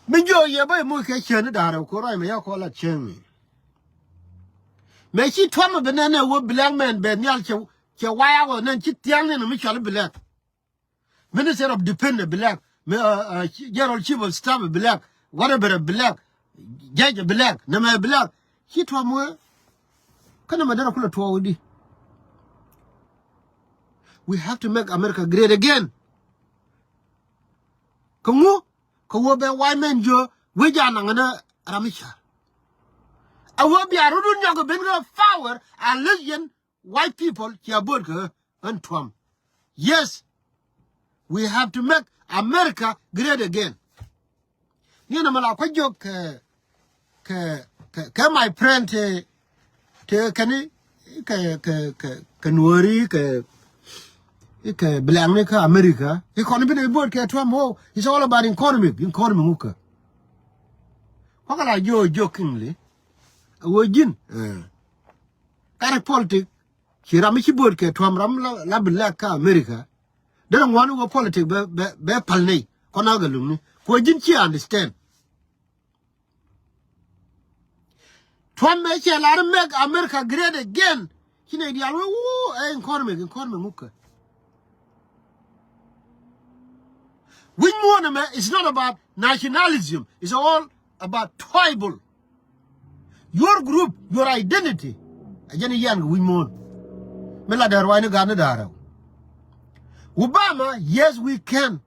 Mi jiöö yɛ bä i̱ moc kɛ cäni da̱a̱r ɛ ko̱o̱t ruac mɛ ya kɔn la cäŋ mi. Mɛ ci Trump bi nɛn ɛ wee black man bɛ nhial cɛ cɛ wa̱i̱ akɔ nɛn ci thia̱a̱ŋ ni mi cɔal i̱ black. Minister of Defense ɛ black, mi, uh, uh, General Chief of Staff ɛ black, whatever ɛ black, judge ɛ black, nɛmɛ ɛ black. Ci Trump wee kä nɛmɛ derɛ kulɛ tuɔɔk di. We have to make America great again. Kä ŋu kä wee bɛ white man jiö wee ja naŋ ni ram mi car. A wee bia rot wun nyɔk ben kä power unless yɛn white people cia bo̱o̱t kɛ ɣän Trump. Yes, we have to make America great again. Ni na ma la kuɛ jiök kɛ kɛ kɛ my friend te te kɛni kɛ kɛ kɛ kɛ nuɔri kɛ kɛ blackni kä America. I̱ kɔn bi ni bo̱o̱t kɛ Trump. Oh, it's all about economic, economic ŋukä. Kuakɛ la jiök jokingly. A wee ji̱n. Ɛ. Kari politic. Ci ram mi ci bo̱o̱t kɛ Trump ram la, la bi lɛk kä America. Derɛ ŋuani wä politic bɛ, bɛ, bɛ pal ney kɔn a gɛ lumni kuɛ ji̱n ci understand. Trump mɛ cɛ lar make America great again. Ci ney diaal wee wuu ɛ economic, economic ŋukä. Wi̱c muɔ̱ɔ̱n ɛmɛ is not about nationalism. It's all about tribal. Your group, your identity. A jɛn i̱ yɛn kɛ wi̱c muɔ̱ɔ̱n. Mi la dɛr ruacni gat ni da̱a̱r rɛw. Obama, yes we can.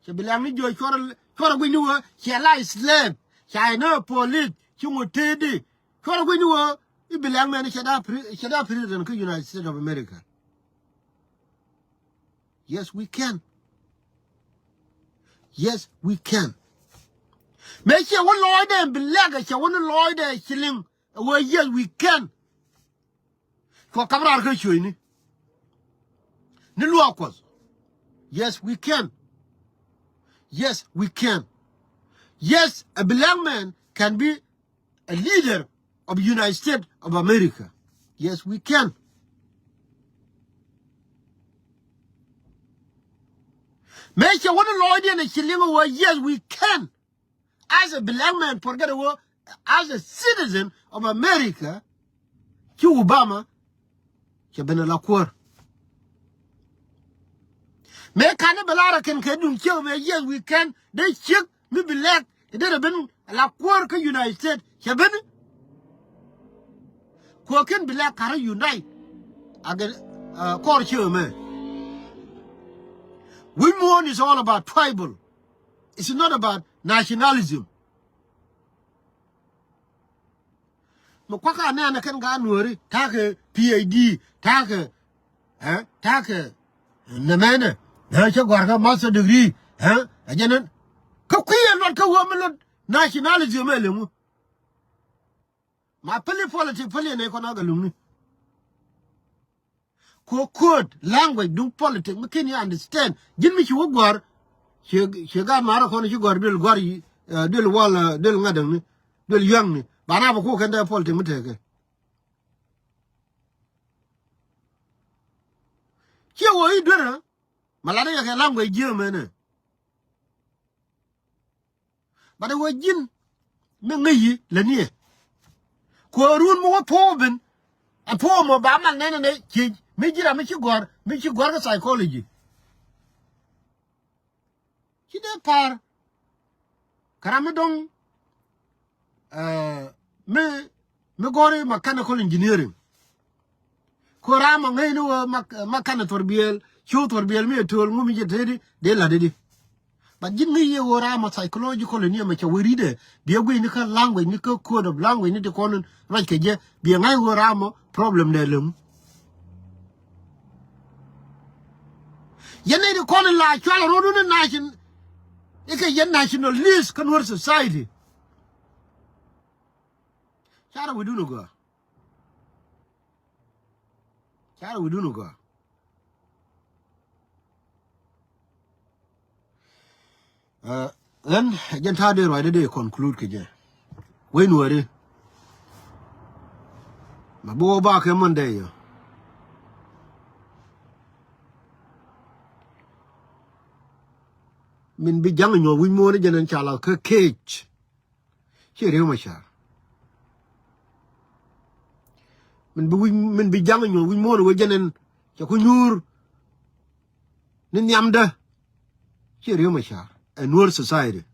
Cɛ bi lɛŋni jiɔ cuɔrɛ cuɔrɛ gui̱cni wee cɛ la slave. Ca inä police ci ŋu tëëdi. Cuɔrɛ gui̱cni wee i̱ bi lɛŋ mɛn cɛ da president kä United States of America. Yes we can. Yes we can. Mëë ciɛ wä lɔɔcdɛ bi lɛk ɛ cɛ wä ni lɔɔcdɛ ci liŋ ɛ wee yes we can. Cuɔ kap raar kä cuëëcni ni luaak Kuɔth. Yes we can. Yes we can. Yes, a black man can be a leader of United States of America. Yes we can. Mëë cɛ wä ni lɔɔcdiɛn a ci liŋ a wee yes we can. As a black man, forget a wee as a citizen of America. Ci Obama cɛ ben a la kuäär. Mëë kan ni bɛ lar a kɛn kɛ duŋ ciek mɛ yes we can dee ciek mi bi lɛk. Dee rɛ ben a la kuäär kä United States cɛ ben. Kuäär kɛn bi lɛk karä unite. Agɛ kɔr ciek mɛ. Wi̱c muɔ̱ɔ̱n is all about tribal. It's not about nationalism. Mi kuakä anɛn kɛn ka nuɔri ta̱a̱ kɛ P H D ta̱a̱ kɛ Ɛ, ta̱a̱ kɛ nɛmɛnɛ, ɛ, cä gɔ̱a̱r kä master degree, ɛ, ɛ jɛn ɛn. Kä kui̱ ɛ luɔt kä wä mi luɔt nationalism ɛ leŋu. Ma päli politic päli nɛ kɔn a gɛ luŋni. Ko code, language duŋ politic mi ken yɛ understand. Ji̱n mi ci wä gɔ̱a̱r, ci, ci gaat ma̱a̱r kɔn ci gɔ̱a̱r duel gɔ̱a̱r, ɛ, duel wal, ɛ, duel ŋa̱t däŋni, duel yua̱ŋni. Ba na bä ko kɛn dee politic mi tekɛ. Ciɛ wä i̱ duer ɛ ma lat i̱ kɛ language ji̱ ɛmɛnɛ. But ɛ wä ji̱n mi ŋäc yi lɛ niɛ. Kuäärun mi wä puɔ̱u ben. Ɛ puɔ̱u mɔ ba mal nɛnɛ nɛ ciec mi ji̱ ram mi ci gɔ̱a̱r, mi ci gɔ̱a̱r kä psychology. Ci dee pa̱a̱r. Kä ram mi dɔ̱ŋ, ɛ, mi, mi gɔ̱ri mechanical engineering. Ko ram a ŋäcni wä mak-, makana thuɔr biɛl, cu thuɔr biɛl mi ɛ töl ŋu mi jɛ teti, dee la̱t di. But ji̱n ŋäc yɛ wä ram a psychological ni ɛmɛ cɛ wä ri̱dɛ, biɛ guiy ni kä language ni kä code of language ni ti kɔn ruac kɛ jɛ, biɛ ŋa̱c wä ram a problem dɛ lem. Yɛn nɛy ti kɔn in la cual rot wun in nation, ikɛ yɛn nationalist kä Nuer society. Carɛ wi̱dun ɔ gɔaa. Carɛ wi̱dun ɔ gɔaa. Ɛ, ɣän jɛn ta̱a̱ dee ruacdä dee conclude kɛ jɛ. Wec Nuääri. Ma bi wä ba kɛ Monday yɔ. Min bi ja̱ŋ nyuɔ̱th wi̱c muɔ̱ɔ̱n jɛn ɛn ca la kä kec. Ciɛ Riek Machar. Min bi wi̱c, min bi ja̱ŋ nyuɔ̱th wi̱c muɔ̱ɔ̱n wee jɛn ɛn cɛ ku nyuur ni nhiamdä. Ciɛ Riek Machar ɛ Nuer society.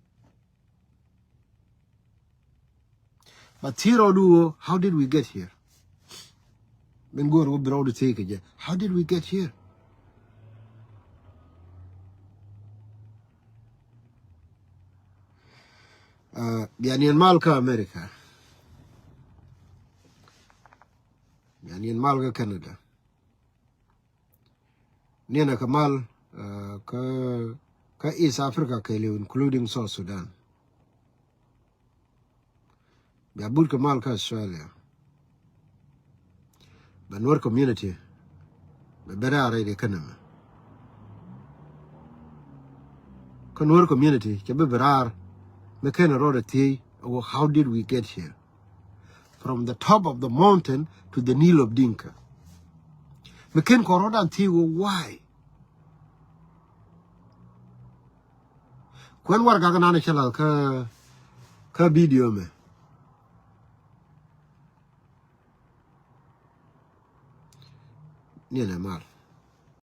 But thi̱i̱ rɔɔdu ɣöö, how did we get here? Min go̱o̱r ɣöö bi rɔɔdu thi̱i̱ kɛ jɛ, how did we get here? Uh, bia niɛn mal kä America. Bia niɛn mal kä Canada. Niɛn ɛ kɛ mal, uh, kä, kä East Africa kɛɛliw, including South Sudan. Bia but kɛ mal kä Australia. Bɛ Nuer community bɛ ben raar rɛy ri kä nɛmɛ. Kä Nuer community cɛ bi ben raar mi ken rɔɔdɛ thiec, how did we get here? From the top of the mountain to the Nile of Dinka. Mi ken kɔn rɔɔdan thiec wä, why? Kuɛn warɛgak nan cä lath kä, kä video mɛ. Niɛn ɛ mal.